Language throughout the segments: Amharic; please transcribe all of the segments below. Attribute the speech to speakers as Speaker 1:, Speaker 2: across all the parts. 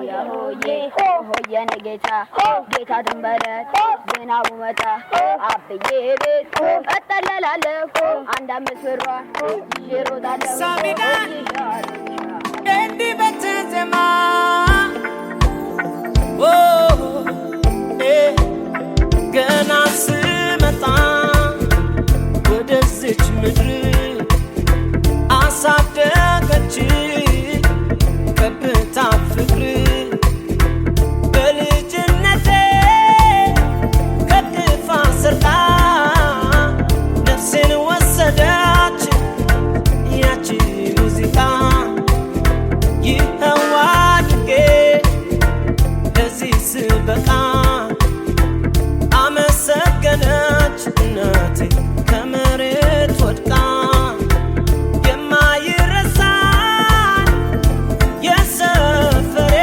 Speaker 1: ሆያ ሆዬ ሆ የኔ ጌታ ጌታ ድንበረት ዝናቡ መጣ አብዬ ቤት እጠለላለሁ አንድ አምስት ብሯን ይዤ እሮጣለሁ።
Speaker 2: ሳሚዳን እንዲህ በትዜማ ኦ ኤ ገና ስመጣ ወደዚች ምድር አሳደገች ከብታ ፍቅር በልጅነቴ ከቅፋ ሰርቃ ነፍሴን ወሰደች ያቺ ሙዚቃ። ይኸው አድጌ ለዚህ ስበቃ አመሰገነች እናቴ ከመሬት ወድቃ። የማይረሳኝ የሰፈሬ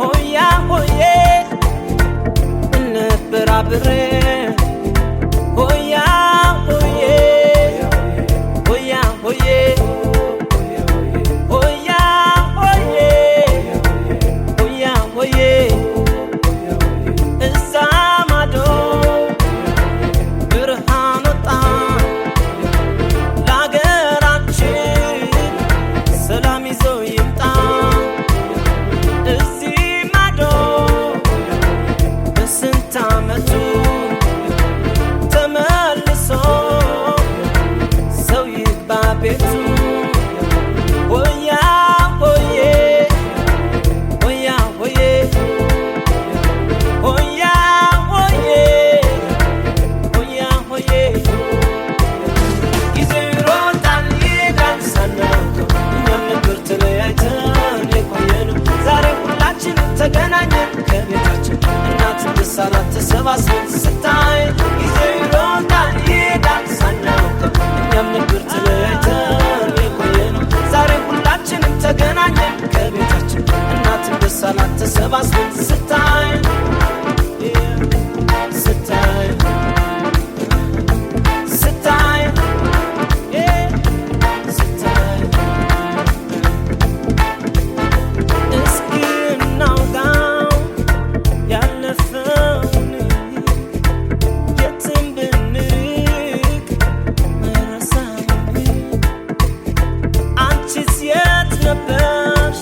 Speaker 2: ሆያ ሆዬ ነበር አብሬ ሆያ ሆዬ ሆያ ሆዬ ሆያ ሆዬ ሆያ ሆዬ እዛ ማዶ ብርሃን ወጣ ለአገራችን ሰላም ይዞ ይምጣ። እዚህ ማዶ በስንት ዓመቱ ተመልሶ ሰው ይግባ ቤቱ። ሆያ ሆዬ ሆያ ሆዬ ሆያ ሆዬ ሆያ ሆዬ። ጊዜው ይሮጣል ይሄዳል ሳናውቀው፣ እኛም ነበር ተለያይተን የቆየነው። ዛሬ ሁላችንም ተገናኘን ከቤታችን፣ እናት ደስ አላት ተሰባስበን ስታይ። ጊዜው ይሮጣል ይሄዳል ሳናውቀው፣ እኛም ነበር ተለያይተን የቆየነው። ዛሬ ሁላችንም ተገናኘን ከቤታችን፣ እናት ደስ አላት ተሰባስበን ስታይ ስታይ ስታይ ስታይ። እስኪ እናውጋው ያለፈውን፣ የትም ብንርቅ መረሳውን። አንቺስ የት ነበርሽ?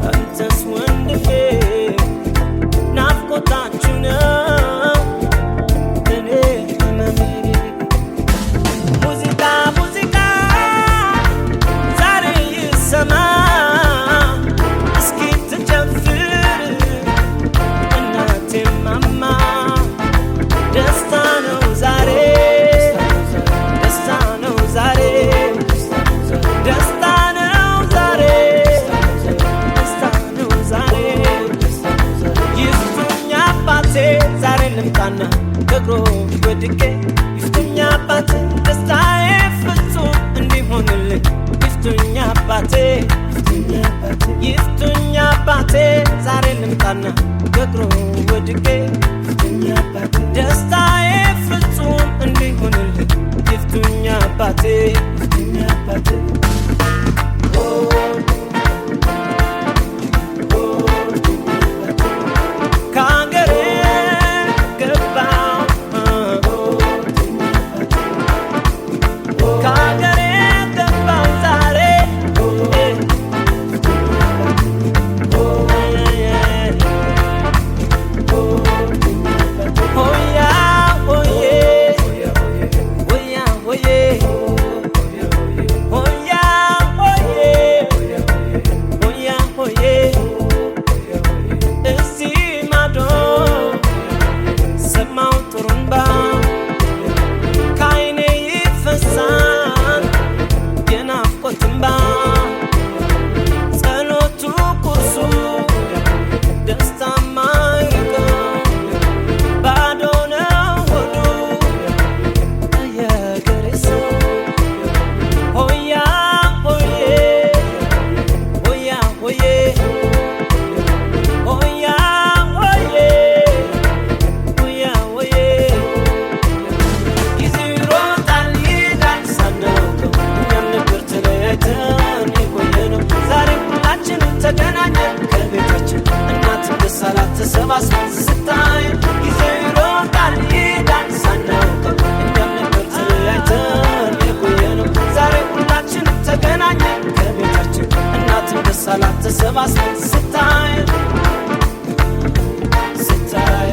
Speaker 2: አንተስ ወንድሜ? ናፍቆታችሁ ነው እኔ ህመሜ። ሙዚቃ ሙዚቃ ዛሬ ይሰማ፣ እስኪ ትጨፍር እናቴ ማማ። ደስታ ነው ዛሬ፣ ደስታ ነው ዛሬ፣ ደስታ ነው ዛሬ፣ ደስታ ነው ዛሬ። ይፍቱኝ አባቴ ዛሬ ልምጣና ከእግሮ ወድቄ፣ ይፍቱኝ አባቴ ደስታዬ ፍጹም እንዲሆንልኝ። ይፍቱኝ አባቴ፣ ይፍቱኝ አባቴ ዛሬ ልምጣና ከእግሮ ወድቄ፣ ደስታዬ ፍጹም እንዲሆንልኝ። ይፍቱኝ አባቴ። ከአገሬ ገባሁ ከአገሬ ገባሁ ዛሬ። ከቤታችን፣ እናትም ደስ አላት ተሰባስበን ስታይ። ጊዜው ይሮጣል ይሄዳል ሳናውቀው፣ እኛም ነበር ተለያይተን የቆየነው። ዛሬ ሁላችንም ተገናኘን ከቤታችን፣ እናትም ደስ አላት ተሰባስበን ስታይ፣ ስታይ።